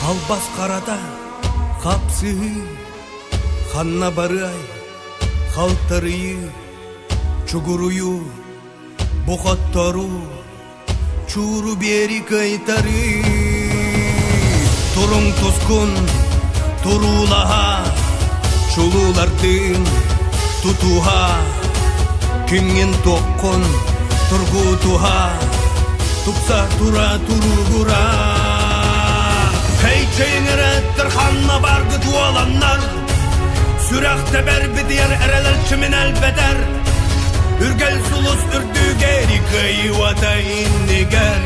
Албас харата хапсыһыы, ханна барыай, халтарыйыы, чугуруйуу, бу хотторуу, чууру биэри кыайтарыы. Туруҥ тускун, туруулаһа, чулуулардыын тутуһа, күҥҥүн туоххун тургутуһа, тупса тура туругура. Хей чэйиҥэрэттэр ханна баргыт уоланнар, сүрэх тэбэр битийэр эрэлэр чимин элбэтэр, үргэл сулус үрдүгэр кыайыата иннигэр.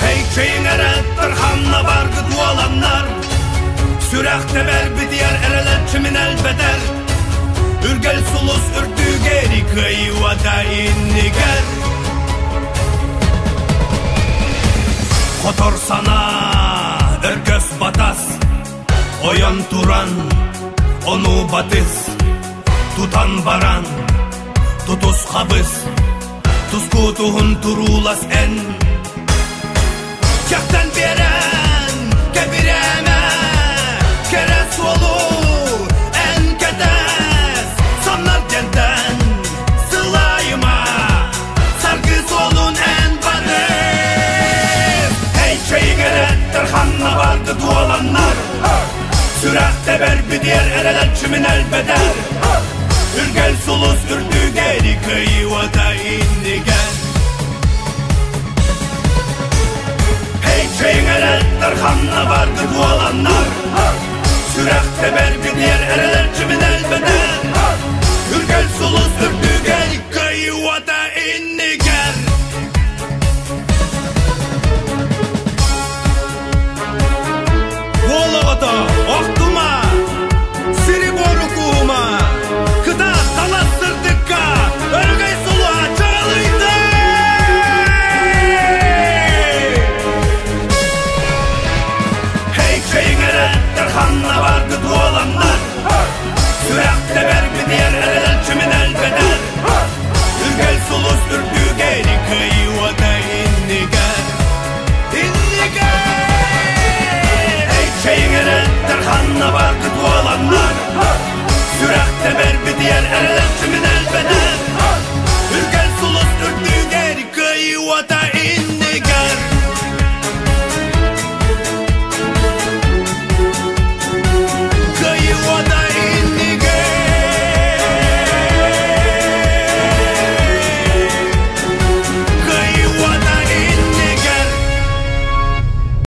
Хей чэйиҥэрэттэр ханна баргыт уоланнар, сүрэх тэбэр битийэр эрэлэр чимин элбэтэр, үргэл сулус үрдүгэр кыайыата иннигэр. Хотор санаа, өргөс батас, ойон туран, ону батыс, тутан баран, тутус хабыс, тускутуһун туруулас эн. Чахтан берен, кэбирээмэ, кэрэ суолу эн кэтэс, соннор дьэнтэн сылайыма, саргы суолун эн барыс. Эй, чэйиҥэрэттэр ханна барды туоланнар, сүрэх тэбэр битиэр эрэлэр чимин элбэтэр, үргэл сулус үрдүгэр кыайыыта иннигэр. Эй, чэйиҥэрэттэр ханна барды туоланнар, сүрэх тэбэр битиэр эрэлэр чимин элбэтэр, үргэл сулус үрдүгэр кыайыыта иннигэр. Уол оҕото, охтума, сири-буору куума, кытаат талас сырдыкка, өрөгөй сулуһа чаҕылыйда! Хей, чэйиҥэрэттэр ханна бардыт уоланнар, сүрэх тэбэр битиэр эрэл чимин элбэтэр, үргэл сулус үрдүгэр кыайыы уота иннигэр. Иннигэр! Чэйиҥэрэттэр ханна бардыт уоланнар, сүрэх тэбэр битиэр эрэл чимин элбэтэр, үргэл сулус үрдүгэр кыайыы уота.